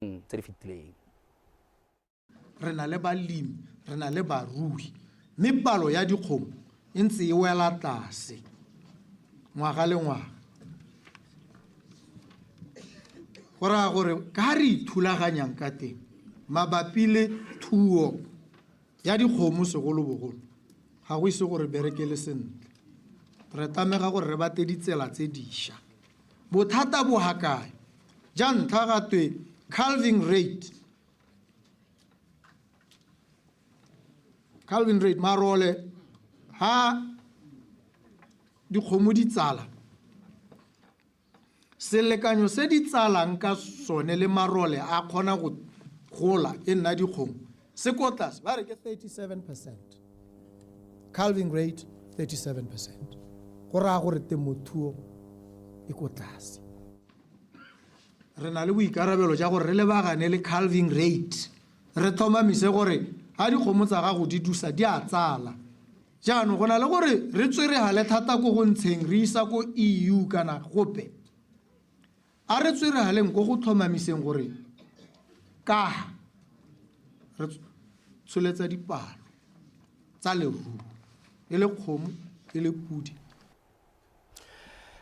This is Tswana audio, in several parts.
Tse di fetileng. Re na le balemi, re na le barui, mme palo ya dikgomo e ntse e wela tlase ngwaga le ngwaga. Go raya gore ka re ithulaganyang ka teng mabapi le thuo ya dikgomo segolobogolo ga go ise gore berekele sentle. Re tlamega gore re batle ditsela tse dišwa. Bothata bo ha kae? Ja ntlha ga twe calving rate. Calving rate, marole ha dikgomo di tsala, selekanyo se di tsalang ka sone le marole a kgona go gola e nna dikgomo se ko tlase, ba re ke 37%. Calving rate 37%, go raya gore temothuo e ko tlase. Re na le boikarabelo ja gore re lebagane le calving rate, re tlhomamise gore ga dikgomo tsa gago di dusa di a tsala. Jaanong go na le gore re tsweregale thata ko go ntsheng re isa ko EU kana gope, a re tsweregaleng ko go tlhomamiseng gore ka re tsholetsa dipalo tsa leruo, e le kgomo e le pudi.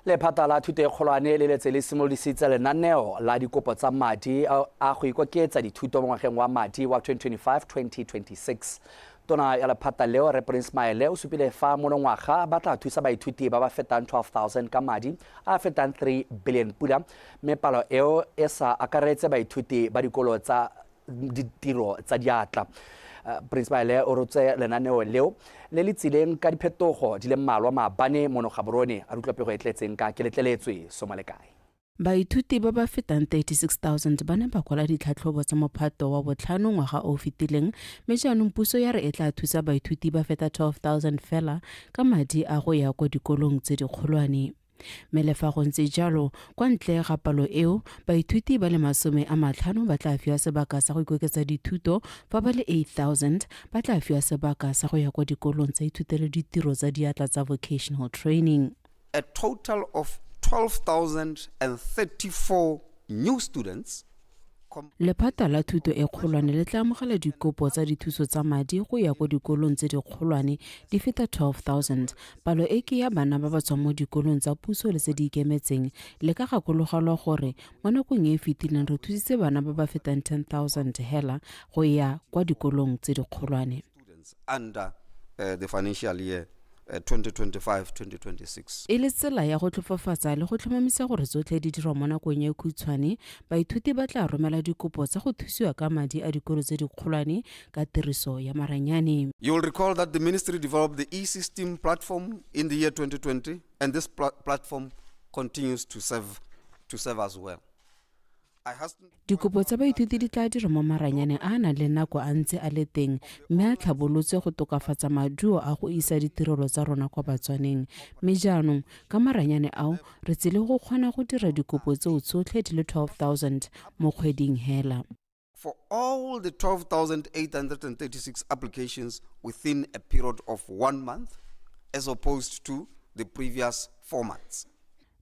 Lephata la thuto e kgolwane le letse le simolodisitse lenaneo la dikopo tsa madi a go ikoketsa dithuto mo ngwageng wa madi wa 2025-2026. Tona ya lephata leo, Rre Prince Maele, o supile fa monongwaga ba tla thusa baithuti ba ba fetang 12,000 ka madi a a fetang 3 billion pula, mme palo eo e sa akaretse baithuti ba dikolo tsa ditiro tsa diatla. Prince Maele o rotse lenaneo leo le le tsileng ka diphetogo di le mmalwa maabane mono Gaborone. A re utlwa pego e tletseng ka Keletleletswe Somalekae. Baithuti ba ba fetang 36,000 ba ne ba kwala ditlhatlhobo tsa mophato wa botlhano ngwaga o o fetileng, mme jaanong puso ya re e tla thusa baithuti ba feta 12,000 fela ka madi a go ya kwa dikolong tse dikgolwane. Mme le fa go ntse jalo, kwa ntle ga palo eo, baithuti ba le 50 ba tla fiwa sebaka sa go ikoketsa dithuto, fa ba le 8,000 ba tla fiwa sebaka sa go ya kwa dikolong tsa ithutelo ditiro tsa diatla tsa vocational training. A total of 12,034 new students. Lephata la thuto e kgolwane le tla amogela dikopo tsa dithuso tsa madi go ya kwa dikolong tse dikgolwane di feta 12,000. Palo e ke ya bana ba ba tswang mo dikolong tsa puso le tse di ikemetseng. Le ka gakologelwa gore mo nakong e e fetileng re thusitse bana ba ba fetang 10,000 hela go ya kwa dikolong tse dikgolwane. Under the financial year 2025-2026. E le tsela ya go tlhofofatsa le go tlhomamisa gore tsotlhe di dirwa mo nakong e khutshwane, baithuti ba tla romela dikopo tsa go thusiwa ka madi a dikolo tse dikgolwane ka tiriso ya maranyane. You will recall that the ministry developed the e-system platform in the year 2020, and this platform continues to serve us well. Dikopo tsa baithuti di tla dirwa mo maranyane a a nang le nako a ntse a le teng mme a tlhabolotswe go tokafatsa maduo a go isa ditirelo tsa rona kwa Batswaneng. Mme jaanong ka maranyane ao re tsile go kgona go dira dikopo tseo tsotlhe di le 12,000 mo kgweding hela. For all the 12,836 applications within a period of one month, as opposed to the previous 4 months.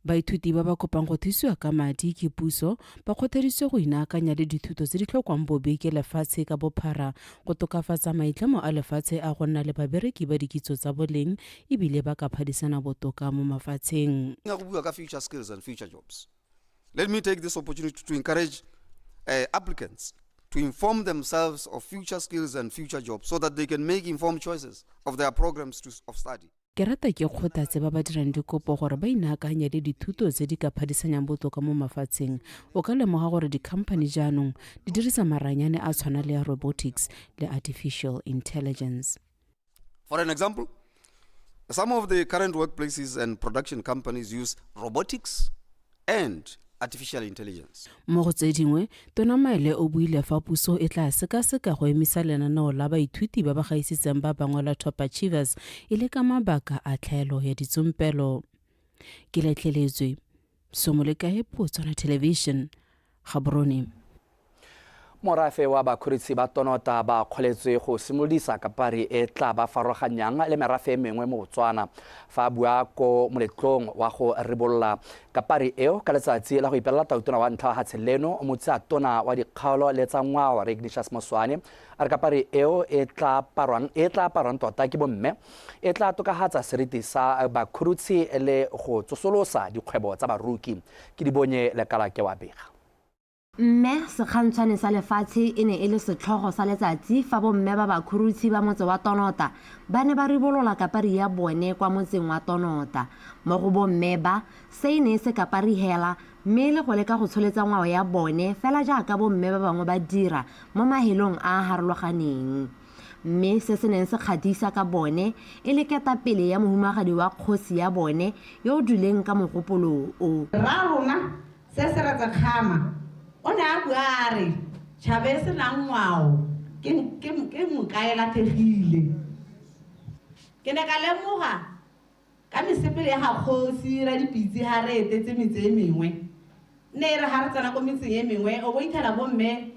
Baithuti ba ba kopang go thusiwa ka madi ke puso ba kgothaditswe go inaakanya le dithuto tse di tlhokwang bobe ke lefatshe ka bophara go tokafatsa maitlamo a lefatshe a go nna le babereki ba dikitso tsa boleng ebile ba ka phadisana botoka mo mafatsheng. Go bua ka future skills and future jobs. Let me take this opportunity to encourage applicants to inform themselves of future skills and future jobs so that they can make informed choices of their programs of study. Ke rata ke kgothatse ba ba dirang dikopo gore ba inaakanye le dithuto tse di ka phadisanyang botoka mo mafatsheng. O ka lemoga gore dikhamphani jaanong di dirisa maranyane a tshwana le ya robotics le artificial intelligence. For an example, some of the current workplaces and production companies use robotics and artificial intelligence. Mo go tse dingwe, Tona Maele o buile fa puso e tla sekaseka go emisa lenaneo la baithuti ba ba gaisitseng ba bangwe la Top Achievers e le ka mabaka a tlhaelo ya ditsompelo. Ke Letleletswe Somolekae, Botswana Television, Gaborone. Morafe wa Bakhuritshi ba Tonota ba kgoletswe go simolodisa kapari e tla ba farologanyang le merafe e mengwe mo Botswana. Fa a bua ko moletlong wa go ribolola kapari eo ka letsatsi la go ipelela tautona wa ntlha wa hatshe leno, motseatona wa dikgaolo le tsa ngwao Rre Ignatius Moswane a re kapari eo e tla aparwang e tla aparwang tota ke bomme e tla tokafatsa seriti sa Bakhurutshi le go tsosolosa dikgwebo tsa baruki. Ke Dibonye Lekalake wa bega. Mme sekgantshwane sa lefatshe e ne e le setlhogo sa letsatsi fa bomme ba Bakhurutshi ba motse wa Tonota ba ne ba ribolola kapari ya bone kwa motseng wa Tonota. Mo go bomme ba, se e ne e se kapari hela mme e le go leka go tsholetsa ngwao ya bone fela jaaka bomme ba bangwe ba dira mo mahelong a a harologaneng. Mme se se neng se kgathisa ka bone e le ketapele ya mohumagadi wa kgosi ya bone yo o duleng ka mogopolo o. Rraarona Se Seretse Khama o ne a bua a re, Tšhaba e se nang ngwao ke, ke, ke nka e latlhegile. Ke ne ka lemoga ka mesepele ya ga kgosi Radipitse ha re etetse metse e mengwe. Ne e re ha re tsena ko metseng e mengwe o bo ithela bomme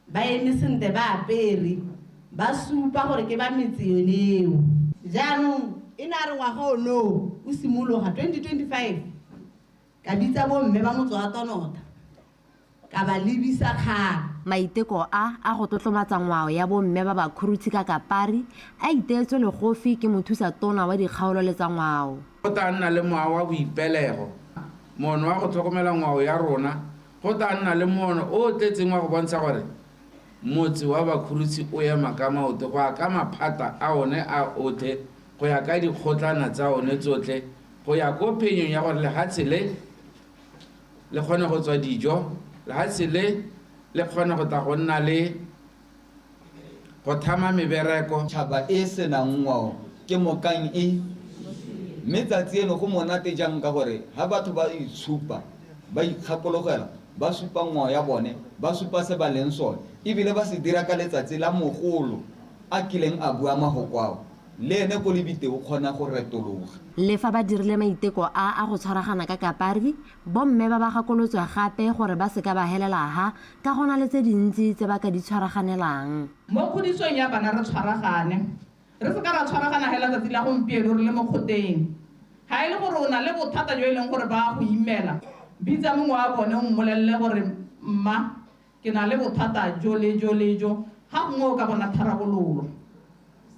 ba eme sentle ba apere, ba supa gore ke ba metse yone eo. Jaanong e ne a re ngwaga ono o simologa, 2025, Ka bitsa bomme ba motse wa Tonota, ka ba lebisa kgang. Maiteko a, a go tlotlomatsa ngwao ya bomme ba Bakhurutshi ka kapari, a iteetswe legofi ke mothusa tona wa dikgaolo le tsa ngwao. Go tlaa nna le mowa wa boipelego, moono wa go tlhokomela ngwao ya rona, go tlaa nna le moono o o tletseng wa go bontsha gore motse wa Bakhurutshi o ema ka maoto go ya ka maphata a one a otlhe, go ya ka dikgotlana tsa one tsotlhe, Go ya ko phenyong ya gore lehatshe le le kgone go tswa dijo, lehatshe le le kgone go tla go nna le go thama mebereko. Tšhaba e e senang ngwao ke mokang e. Mme tsatsi eno go monate jang ka gore ha batho ba itshupa, ba ikgakologela, ba supa ngwao ya bone, ba supa se ba leng sone, ebile ba se dira ka letsatsi la mogolo a kileng a bua mahoko ao. Le ene Kolibite o kgona go retologa. Le fa ba dirile maiteko a a go tshwaragana ka kapari, bomme ba ba gakolotswe gape gore ba seka ba helela ha ka go na le tse dintsi tse ba ka di tshwaraganelang. Mo kgodisong ya bana re tshwaragane. Re se ka ra tshwaragana hela tsatsi la gompieno re le mo kgoteng. Ha e le gore o na le bothata jo e leng gore ba a go imela, bitsa mongwe wa bone o mmolelele gore mma Ke na le bothata jo le jo le jo, ga gongwe o ka bona tharabololo.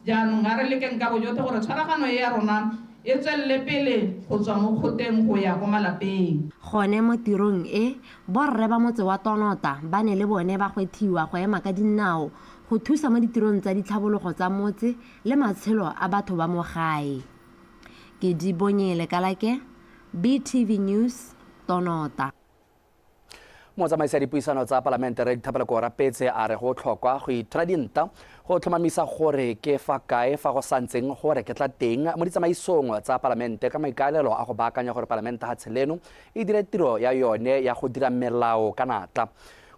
Jaanong a re lekeng ka bojotlhe gore tshwaragano e ya rona e tswelele pele go tswa mo kgoteng go ya ko malapeng. Gone mo tirong e, borre ba motse wa Tonota ba ne le bone ba gwethiwa go ema ka dinao go thusa mo ditirong tsa ditlhabologo tsa motse le matshelo a batho ba mo gae. Kedibonye Lekalake, BTV News, Tonota. Motsamaisi ya dipuisano tsa palamente Rre Dithapelo Korapetse a re go tlhokwa go ithola dinta go tlhomamisa gore ke fa kae fa go santseng go reketla teng mo ditsamaisong tsa palamente ka maikaelelo a go baakanya gore palamente hatshe leno e dire tiro ya yone ya go dira melao ka natla.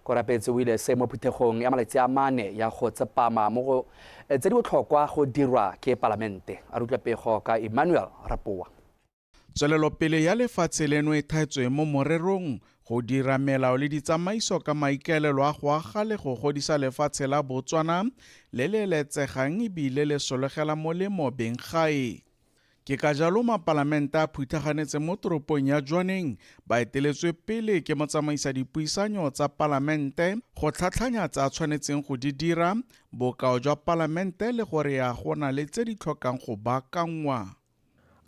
Korapetse o ile se mo phuthegong ya malatsi a mane ya go tsepama mo go tse di botlhokwa go dirwa ke palamente. A re utlwa pego ka Emmanuel Rapoa. Tswelelopele ya lefatshe leno e thaetswe mo morerong go dira melao le ditsamaiso ka maikaelelo a go aga le go godisa lefatshe la Botswana le le eletsegang ebile le solegela molemo beng gae. Ke ka jalo mapalamente a phuthaganetse mo toropong ya Jwaneng ba eteletswe pele ke motsamaisa dipuisanyo tsa palamente go tlhatlhanya tsa a tshwanetseng go di dira, bokao jwa palamente le gore a go na le tse di tlhokang go baakanngwa.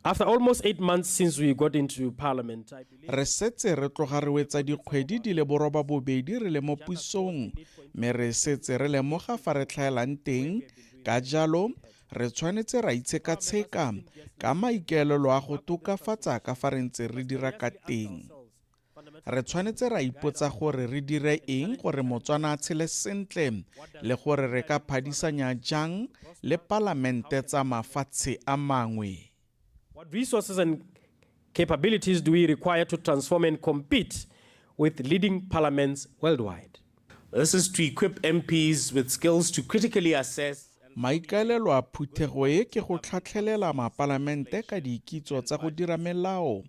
After almost 8 months since we got into parliament, I believe Re setse re tloga re wetsa dikgwedi di le borobabobedi re le mo pusong, mme re setse re lemoga fa re tlhaelang teng, ka jalo re tshwanetse ra itshekatsheka ka maikaelelo a go tokafatsa ka fa re ntse re dira ka teng. Re tshwanetse ra ipotsa gore re dire eng gore Motswana a tshele sentle le gore re ka phadisanya jang le palamente tsa mafatshe a mangwe. What resources and capabilities do we require to transform and compete with leading parliaments worldwide? This is to equip MPs with skills to critically assess Maikaelelo a phuthego e ke go tlhatlhelela mapalamente ka dikitso tsa go dira melao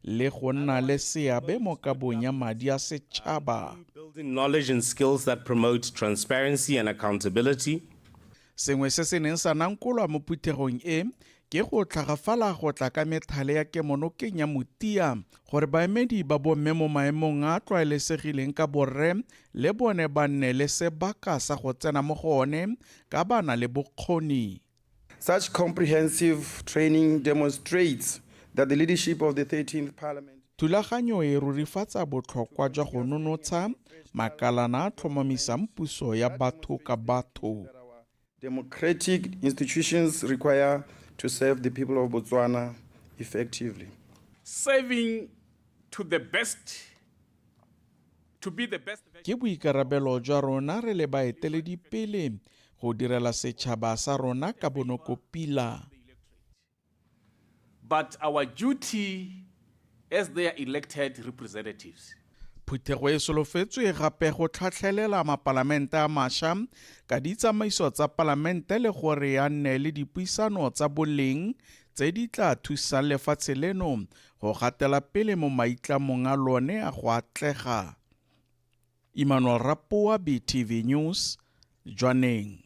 le go nna le seabe mo kabong ya madi a setšhaba. Building knowledge and skills that promote transparency and accountability. Sengwe se se neng sa nankolwa mo phuthegong e ke go tlhagafala go tla ka methale ya kemonokeng ya motia gore baemedi ba bomme mo maemong a a tlwaelesegileng ka borre le bone ba nne le sebaka sa go tsena mo go one ka ba na le bokgoni. Such comprehensive training demonstrates that the leadership of the 13th Parliament Thulaganyo e rurifatsa botlhokwa jwa go nonotsha makalana a tlhomamisang puso ya batho ka batho. Democratic institutions require to serve the people of Botswana effectively. Serving to the best to be the best Ke boikarabelo jwa rona re le baeteledipele go direla setšhaba sa rona ka bonokopila. But our duty as their elected representatives. Phuthego e solofetswe gape go tlhatlhelela mapalamente a mašwa ka ditsamaiso tsa palamente le gore a nne le dipuisano tsa boleng tse di tla thusang lefatshe leno go gatela pele mo maitlamong a lone a go atlega. Emmanuel Rapoa, BTV News, Jwaneng.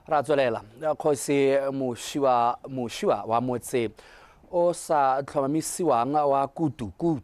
Ra tswelela. Kgosi Moshiwa Moshiwa wa motse o sa tlhomamisiwang wa Kutuku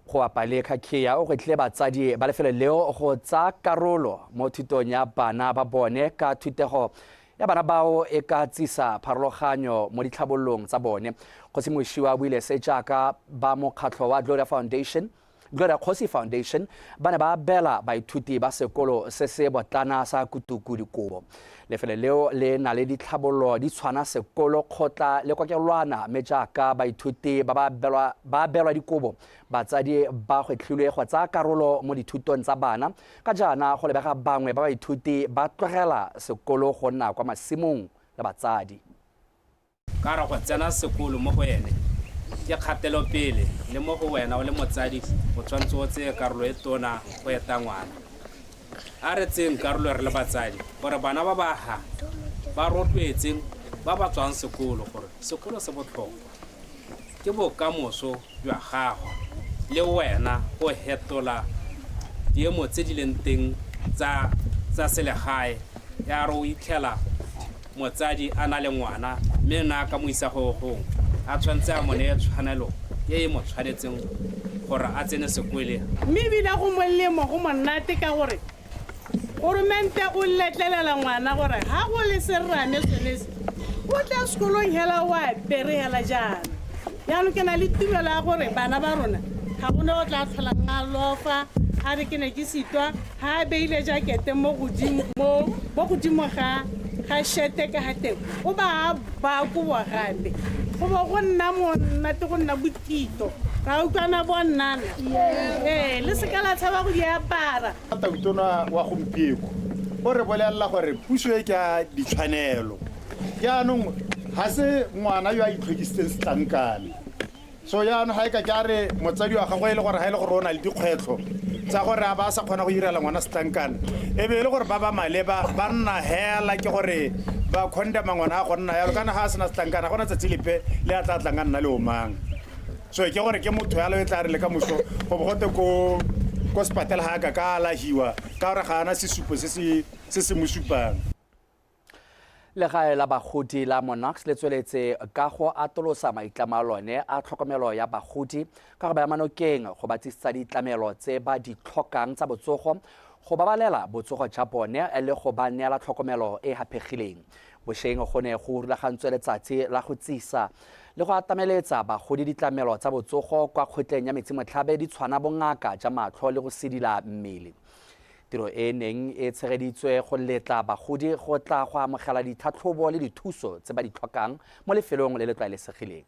go apa le Khakhea o gwetlhile batsadi ba lefelo leo go tsaya karolo mo thutong ya bana ba bone ka thutego ya bana bao e ka tsisa pharologanyo mo ditlhabololong tsa bone. Kgosi Moshiwa o buile se jaaka ba mokgatlho wa Gloria Foundation Gloria Kgosi Foundation ba ne ba abela baithuti ba sekolo se se botlana sa Kutuku dikobo. Lefelo leo le na le ditlhabololo di tshwana sekolo, kgotla le kokelwana, mme jaaka baithuti ba ba abelwa dikobo, batsadi ba gwetlhilwe go tsaya karolo mo dithutong tsa bana ka jaana go lebega bangwe ba baithuti ba tlogela sekolo go nna kwa masimong le batsadi. Ka re go tsena sekolo mo go ene ke kgatelopele le mo go wena o le motsadi o tshwanetse o tseye karolo e tona go eta ngwana. A re tseyeng karolo re le batsadi gore bana ba ba ha ba rotloetseng ba ba tswang sekolo gore sekolo se botlhokwa. Ke bokamoso jwa gago le wena go hetola diemo tse di leng teng tsa tsa selegae ya re o itlhela motsadi a na le ngwana mme nna ka mo isa gogong a tshwanetse a mo neye tshwanelo e e mo tshwanetseng gore a tsene sekwele. Mme ebile go molemo, go monate ka gore goromente o letlelela ngwana gore ha go le serame sone se, o tla sekolong hela o apere hela jaana. Jaanong ke na le tumelo ya gore bana ba rona ga go ne o tla tlholang a lofa a re ke ne ke sitwa ha a beile jakete mo godimo mo mo godimo ga ga shete ka ga teng o ba a ba kobo gape go bo go nna monate go nna bothito ra utlwana bonnana ee le seka la tshaba go di apara. Tautona wa gompieko o re bolelela gore puso e ke ya ditshwanelo. Jaanong ga se ngwana yo a itlhokisitseng setlankane. So jaanong ga e ka ke a re motsadi wa gagwe e le gore ga e le gore o na le dikgwetlho tsa gore a ba sa kgona go irela ngwana setlankane, e be e le gore ba ba maleba ba nna hela ke gore ba condemna ngwana a go nna yalo, kana ga a sena setlankane ga gona tsatsi lepe le a tla tlang a nna le omang. So ke gore ke motho yalo e tla re le ka moso go bo gote ko ko sepatela ga a ka ka alahiwa ka gore ga ana sesupo se se se se mo supang. Legae la bagodi la Monarchs le tsweletse ka go atolosa maitlamo a lone a tlhokomelo ya bagodi ka go ba ema nokeng go ba tsisetsa ditlamelo tse ba di tlhokang tsa botsogo, go babalela botsogo ja bone le go ba neela tlhokomelo e e haphegileng. Bosheng go ne go rulagantswe letsatsi la go tsisa le go atameletsa bagodi ditlamelo tsa botsogo kwa kgotleng ya Metsimotlhabe di tshwana bongaka ja matlho le go sidila mmele. Tiro e e neng e tshegeditswe go letla bagodi go tla go amogela ditlhatlhobo le dithuso tse ba di tlhokang mo lefelong le le tlwaelesegileng.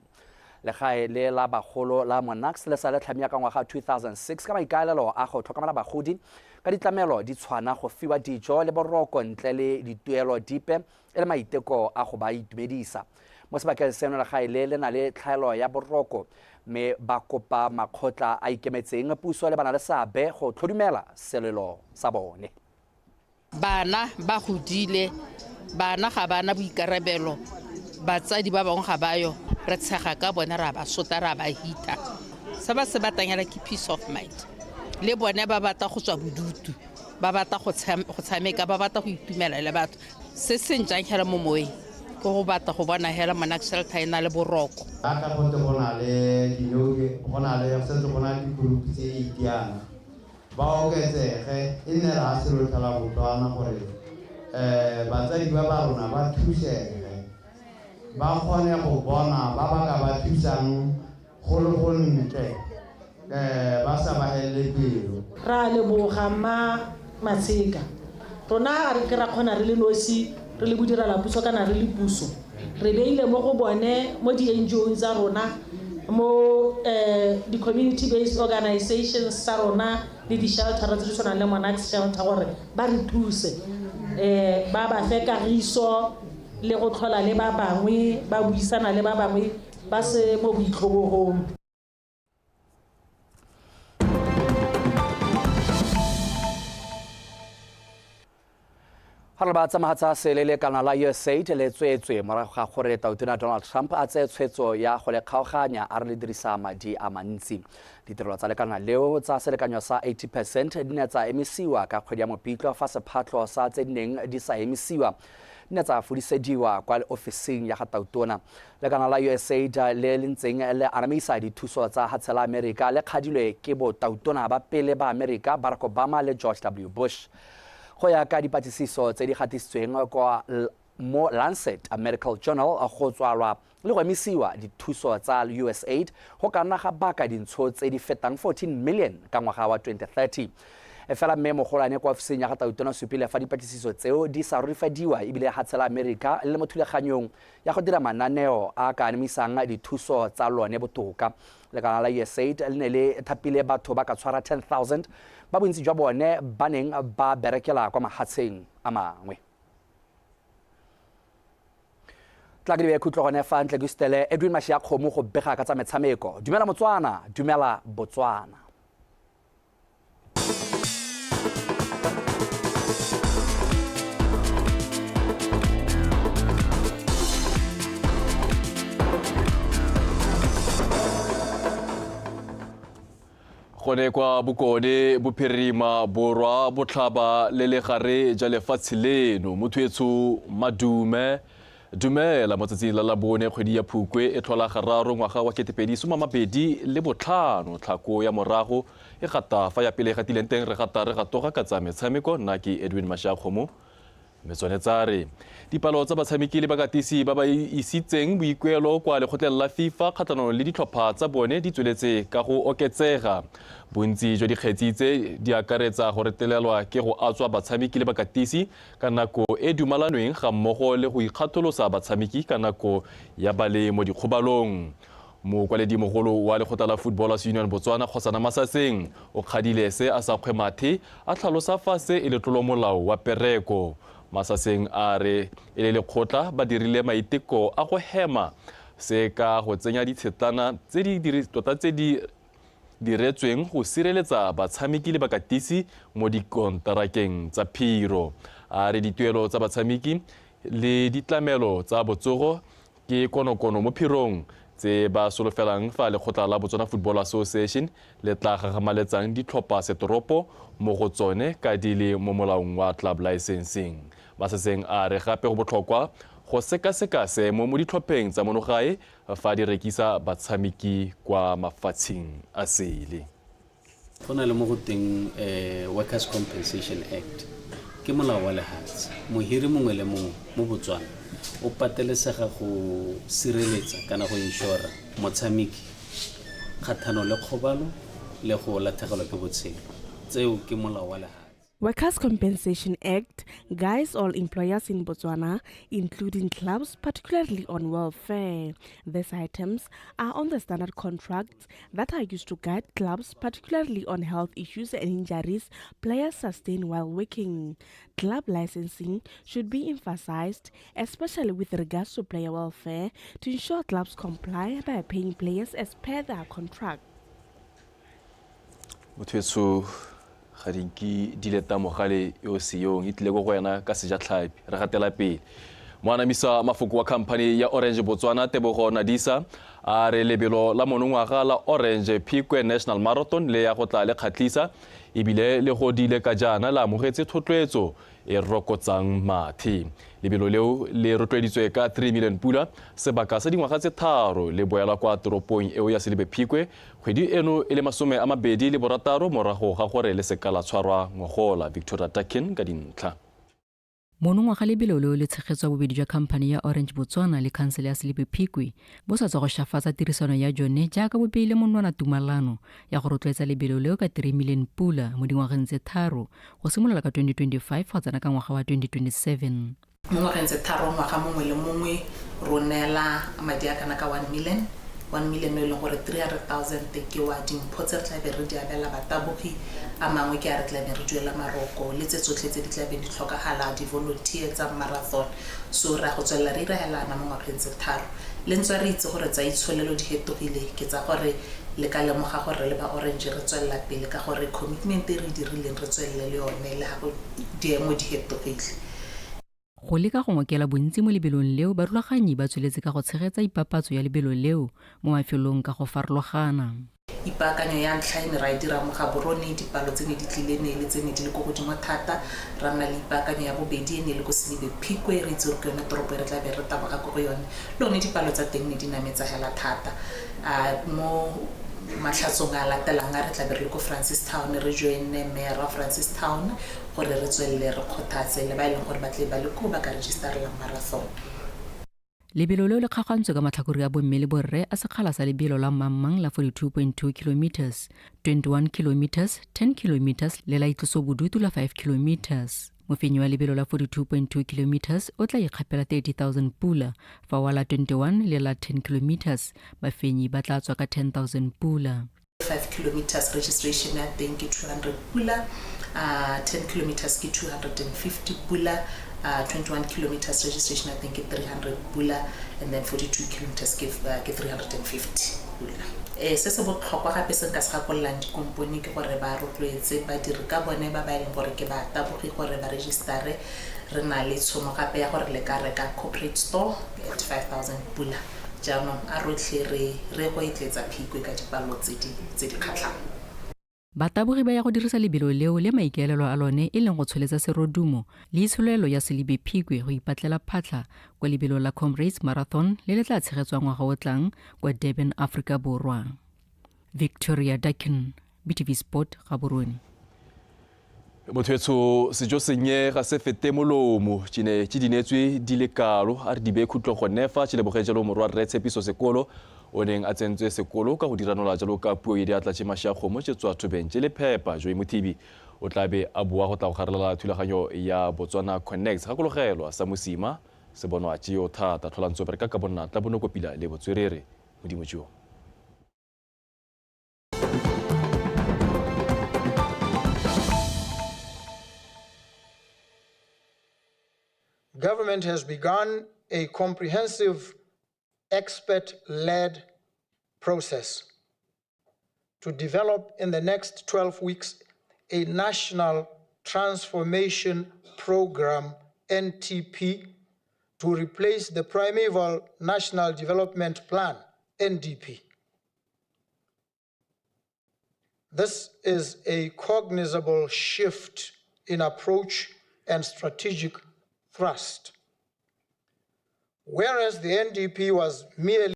Legae le la bagolo la Monarchs le sa le tlhamiwa ka ngwaga 2006 ka maikaelelo a go tlhokomela bagodi ka ditlamelo di tshwana go fiwa dijo le boroko ntle le dituelo dipe e le maiteko a go ba itumedisa. Mo sebakeng seno legae le le na le tlhaelo ya boroko mme ba kopa makgotla a ikemetseng, puso le bana le seabe go tlhodumela selelo sa bone. Bana ba godile, bana ga bana boikarabelo Batsadi ba bangwe ga bayo, re tshega ka bone, ra ba sotla, ra ba hita. Se ba se batlang hela ke peace of mind. Le bone ba batla go tswa bodutu, ba batla go tshameka, ba batla go itumela le batho. Se se njang hela mo moeng ke go batla go bona hela Monarch Shelter e na le boroko. Jaaka gote go na le dinoke, go na le setse go na le di-group tse 8 yana, ba oketsege, e nne ra se rotlhe la Botswana gore batsadi ba ba rona ba thusege, ba kgone go bona ba ba ka ba thusang go le gontle, ba sa ba helele pelo. Ra leboga mma Matsheka. Rona ga re ke ra kgona re le nosi, re le bodirela puso kana re le puso. Re beile mo go bone, mo di-NGO tsa rona, mo di-community based organizations tsa rona le di-shelter tse di tshwanang le Monarch Shelter gore ba re thuse, ba ba fe kagiso le go tlhola le ba bangwe, ba buisana le ba bangwe, ba se mo boitlhobogong. Ga ba tsamagatsa sele le kana la USAID le tswetswe morago ga gore tautona Donald Trump a tseye tshwetso ya go le kgaoganya, a re le dirisa madi a mantsi. Ditirelo tsa lekana leo tsa selekanyo sa 80% di ne tsa emisiwa ka kgwedi ya Mopitlo, fa sephatlho sa tse di neng di sa emisiwa di ne tsa fudisediwa kwa ofising ya ga tautona. Lekana la USAID le le ntseng le anamisa dithuso tsa hatshe la Amerika le kgadilwe ke botautona ba pele ba Amerika, Barack Obama le George W Bush. Go ya ka dipatlisiso tse di gatisitsweng kwa mo Lancet Medical Journal, go tswalwa le go emisiwa dithuso tsa USAID go ka nna ga baka dintsho tse di fetang 14 million ka ngwaga wa 2030. E fela mme mogolwane kwa ofising ya ga tautona supile fa dipatlisiso tseo di sa rurifadiwa, ebile hatshe la Amerika le mo thulaganyong ya go dira mananeo a ka anamisang dithuso tsa lone botoka. Lekala la USAID le ne le thapile batho ba ka tshwara 10,000, ba bontsi jwa bone ba neng ba berekela kwa mahatsheng a mangwe. Tla ke di khutlo gone fa ntle ke stele Edwin Mashia Kgomo go bega ka tsa metshameko. Dumela Motswana, dumela Botswana. Gone kwa Bokone Bophirima, Borwa, Botlhaba le legare ja lefatshe leno, motho etsho madume dumela mo tsatsing la Labone, kgwedi ya Phukwe e tlhola gararo, ngwaga wa 2025. Tlhako ya morago e gata fa ya pele e gatileng teng, re gata re gatoga ka tsa metshameko. Nna ke Edwin Mashakgomo. Mme tsone tsa re dipalo tsa batshameki le bakatisi ba ba isitseng boikuelo kwa lekgotleng la FIFA kgatlhanong le ditlhopha tsa bone di tsweletse ka go oketsega. Bontsi jwa dikgetsi tse di akaretsa go retelelwa ke go atswa batshameki le bakatisi ka nako e dumalanweng, ga mmogo le go ikgatholosa batshameki ka nako ya ba le mo dikgobalong. Mokwaledimogolo wa lekgotla la Footballers Union Botswana, Kgosana Masaseng, o kgadile se a sa kgwe mathe, a tlhalosa fa se e le tlolomolao wa pereko. Masaseng a re e le lekgotla ba dirile maiteko a go hema se ka go tsenya ditshetlana tse di tota tse di diretsweng go sireletsa batshameki le bakatisi mo dikonterakeng tsa phiro. A re dituelo tsa batshameki le ditlamelo tsa botsogo ke konokono mo phirong, tse ba solofelang fa lekgotla la Botswana Football Association le tla gagamaletsang ditlhopha setoropo mo go tsone ka di le mo molaong wa club licensing. Masaseng a re gape go botlhokwa go sekaseka seemo mo ditlhopheng tsa monogae fa di rekisa batshameki kwa mafatsheng a sele. Go na le mo go teng Workers Compensation Act, ke molao wa lehatshe. Mohiri mongwe le mongwe mo Botswana o patelesega go sireletsa kana go insura motshameki kgathano le kgobalo le go latlhegelwa ke botshelo. Tseo ke molao wa lehatshe. Workers' Compensation Act guides all employers in Botswana, including clubs, particularly on welfare. These items are on the standard contracts that are used to guide clubs, particularly on health issues and injuries players sustain while working. Club licensing should be emphasized, especially with regards to player welfare, to ensure clubs comply by paying players as per their contract. Motho ga dinki di leta mogale yo seyong e tlile ko go wena ka sejatlhapi. Re gatela pele. Moanamisa mafoko wa khamphani ya Orange Botswana Tebogo Nadisa a re lebelo la monongwaga la Orange Phikwe National Marathon le ya go tla le kgatlhisa ebile le godile ka jaana le amogetse thotloetso e rokotsang mathe. Lebelo leo le rotloeditswe ka 3 million pula sebaka sa dingwaga tse 3 le boela kwa toropong eo ya Selebi Phikwe kgwedi eno e le 26 morago ga gore le seka la tshwarwa ngogola. Victoria Takin ka dintlha. Monongwaga lebelo leo le tshegetswa bobedi jwa khamphani ya Orange Botswana le khansele ya Selebi Phikwe bo sa tswa go shafatsa tirisano ya jone jaaka bo beile monwana tumalano ya go rotloetsa lebelo leo ka 3 million pula mo dingwageng tse 3 go simolola ka 2025 go tsena ka ngwaga wa 2027. Mo ngwageng tse 3 ngwaga mongwe le mongwe ro neela madi a kana ka 1 million. 1 million e leng gore 300,000 ke wa dimpho tse re tla be re di abela batabogi, a mangwe ke a re tla be re duela maroko le tse tsotlhe tse di tla be di tlhokagala di-volunteer tsa marathon. So ra go tswelela re iragelana mo ngwageng tse 3 le ntswa re itse gore tsa itsholelo di fetogile, ke tsa gore le ka lemoga gore le ba Orange re tswelela pele ka gore commitment e re dirileng re tswelele le yone le ga go diemo di fetogile. Go leka go ngokela bontsi mo lebelong leo, barulaganyi ba tsweletse ka go tshegetsa ipapatso ya lebelo leo mo mafelong ka go farologana. Ipaakanyo ya ntlha e ne ra e dira mo Gaborone, dipalo tse ne di tlile ne le tse ne di le ko godimo thata. Ra nna le ipaakanyo ya bobedi e ne le ko Selebi Phikwe, re itse gore ke yone toropo e re tla be re taboga ko go yone, le yone dipalo tsa teng ne di nametsa hela thata. Mo matlhatsong a latelang a re tla be re le ko Francistown, re joinne mayor wa Francistown gore re tswelele re kgothatse le ba e leng gore ba tle ba le koo ba ka registerela marathon. Lebelo leo le kgaogantswe ka matlhakore a bomme le borre a sekgala sa lebelo la mmangmang la 42.2 kilometers, 21 kilometers, 10 kilometers le la itlosobodutu la 5 kilometers. Mofenyi wa lebelo la 42.2 kilometers o tla ikgapela 30,000 pula, fa wa la 21 le la 10 kilometers bafenyi ba tla tswa ka 10,000 pula. 5 kilometers registration ya teng ke 200 pula, 10 kilometers ke 250 pula, 21 kilometers registration ya teng ke 300 pula, and then 42 kilometers ke 350 pula. Se se botlhokwa gape se nka se gakololang dikompone ke gore ba rotloetse badiri ka bone ba ba e leng gore ke ba tabogi gore ba registere. Re na le tshono gape ya gore le ka reka corporate store at 5,000 pula. Jaanong a rotlhe re go etletsa Phikwe ka dipalo tse di kgatlhang. Batabogi ba ya go dirisa lebelo leo le maikaelelo a lone e leng go tsholetsa serodumo le itsholelo ya Selebi Phikwe go ipatlela phatlha kwa lebelo la Comrades Marathon le le tla tshegetswang ngwaga o tlang kwa Durban, Afrika Borwa. Victoria Dakin, BTV Sport, Gaborone. Motho etsho sejo sennye ga se fete molomo tšene tše di neetswe di le kalo a re di bee khutlo gone fa tšhe jalo morwa rre Tshepiso Sekolo o neng a tsentswe sekolo ka go diranola jalo ka puo e diatla tše mašwi a kgomo tše tswa thobeng tše le phepa. Joy Mothibi o tla be a boa go tla go garelela thulaganyo ya Botswana Connects. Gakologelwa sa mosima se bonwa tšeo thata tlholantso bereka ka bonna tla bonokopila le botswerere. Modimo tšeo. Government has begun a comprehensive expert-led process to develop in the next 12 weeks a National Transformation Program, NTP, to replace the primeval National Development Plan, NDP. This is a cognizable shift in approach and strategic thrust. Whereas the NDP was merely